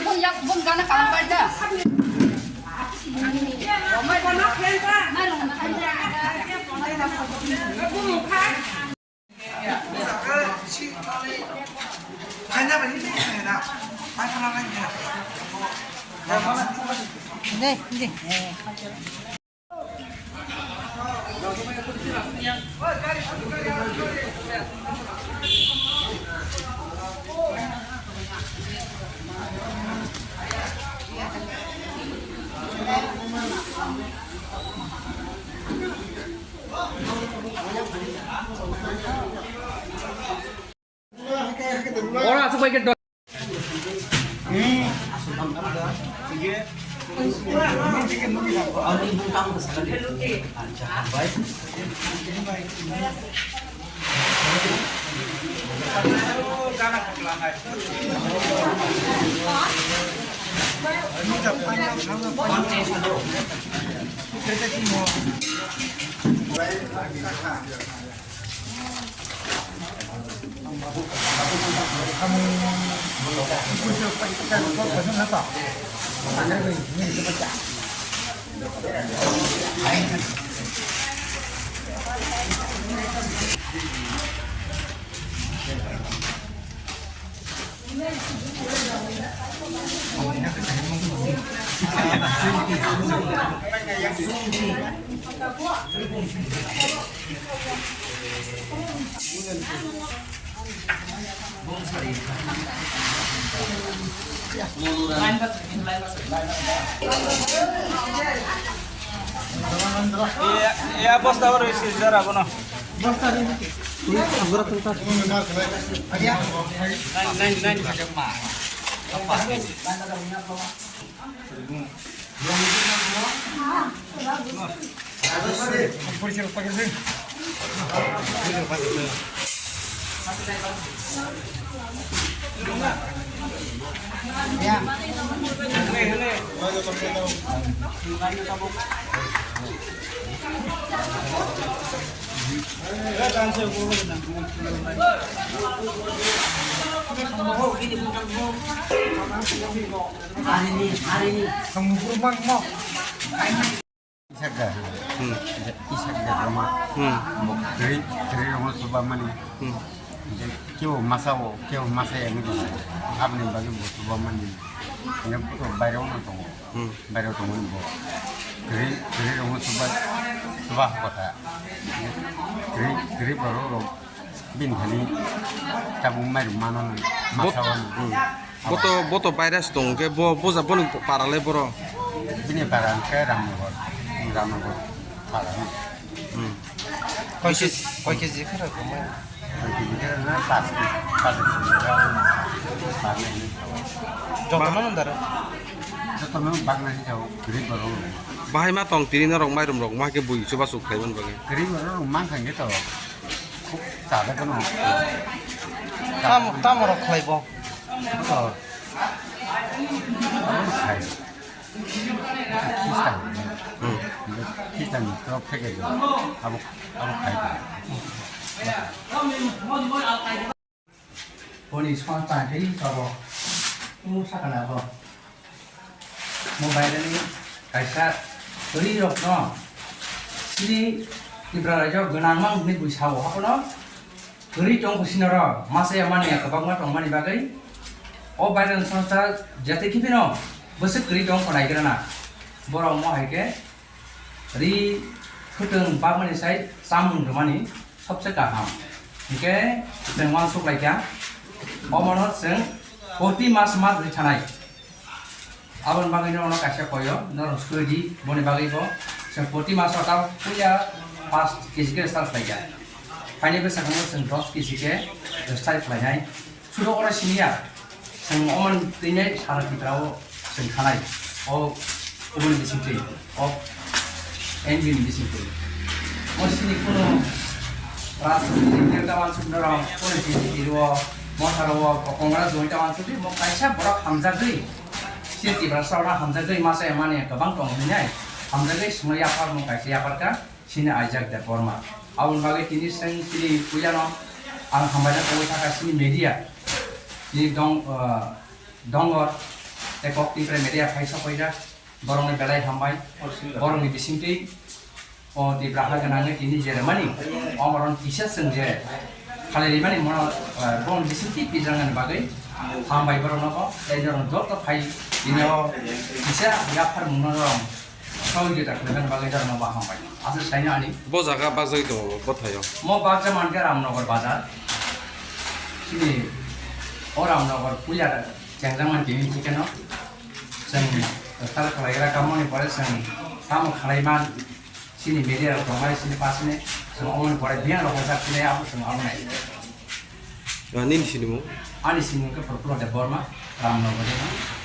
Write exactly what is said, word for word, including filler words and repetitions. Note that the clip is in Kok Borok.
Bun yak, bun gana kalam bai da. Deh, deh. Ora asuk bai ke do. Ya, ya, bosta oro isi jara bono. Bosta ri. Ini agora tentar. Nine, nine, nine. Harini, harini. Isakda. Hmm. Isakda roma. Hmm. Bo kri, kri roma suba mani. Hmm. Je kebo masa o, kebo masa ya ni. Abni bagi bo suba mani. Ini to bayar o tongo. Hmm. Bayar o tongo bo. Kri, kri roma suba, suba kota. Kri, kri baru ro. Bini thani tabuk mairum mano nang, Bot-, masa wano. Hmm. Boto, boto virus tong khe bo, boja boni para le boro. Bini para khe Ramnagar, Ramnagar para. Hmm. Koi ke-, koi keji khe rw tongmai? Koi keji khe rw na pas keji, pas keji khe rw na. Jotono nang daro? Jotono bagna hinjao, gri boro. Bahai ma tong tini norok mairum rok ma khe bui chubachu khlai man bagwi. Gri boro rok mang thangye to. Chada kono. Tamo, tamo rok khlai bo. Oh. Abo khai. Khristan. Hmm. Khristan ni torok theke. Abo, abo khai. Boni song tang khe tabok. Tumo sakha na bo. Mo bairani kaisa kwrwi rokno chini Tripura rajyo gwnangma hwnwi bui sao. Hapono kwrwi tong kho sino rok masa ya mani ya kwbangma tongmani bagwi o bairani songcha jete kiphino bwswk kwrwi tong kho naigrana. Borok mo hai khe ri khwtwng bakmani sai chamung rwmani sobse kaham. Hinkhe chwng uansuk lai kha, omono chwng Proti mas mas ri thanai. Aboni bagwi no ono kaisa koyo, norok soi di, boni bagwi bo. Chwng proti maso ta puya paanch kg khe start khlai ya. Phaini bwskango chwng dos kg khe start khlainai. Sudo oro siniya, chwng oman tini sara Tripura o chwng thanai. O, oboni bisingtwi, o, N B ni bisingtwi. O sini kuno rajniti ta wansuk norok, kuno T V o, motha o, Congress join ta wansuk di, mo kaisa borok hamjagwi, sini Tiprasa oro hamjagwi masa emani kwbang tongo hinai, hamjagwi sino yapar mo kaisa yapar ka, sini Isaac Debbarma. Aboni bagwi tini seng sini puya no ang hambai na tongwi thaka sini media, sini dong, ah, Dongor, tei kok Tipra media phai sok paijak, borokni belai hambai, borokni bisingtwi o Tipra ha gwnangwi tini je rwmani, omoron kisa chwng je khalai rimani mono, eh, borokni bisingtwi pijrangnani bagwi hambai borokno bo, tei norok joto phai tini o kisa yaphar mungno norok sohojogita khlaimani bagwi norokno bo hambai. Aswk saino ani. Bo jaga bajai tongo, bo thaio. Mo baksa mankhe Ramnagar bazar. Chini o Ramnagar puya chengjak man tini chicken o. Chwng sal khlaigra kamoni pore chwng tamo khlai man. Chini media rok tongnai chini pasini chwng omoni pore biyang rok sak chini abo chwng abo nai. Ah, nini sinimung? Ani sinimung khe Prafulla Debbarma, Ramnagar.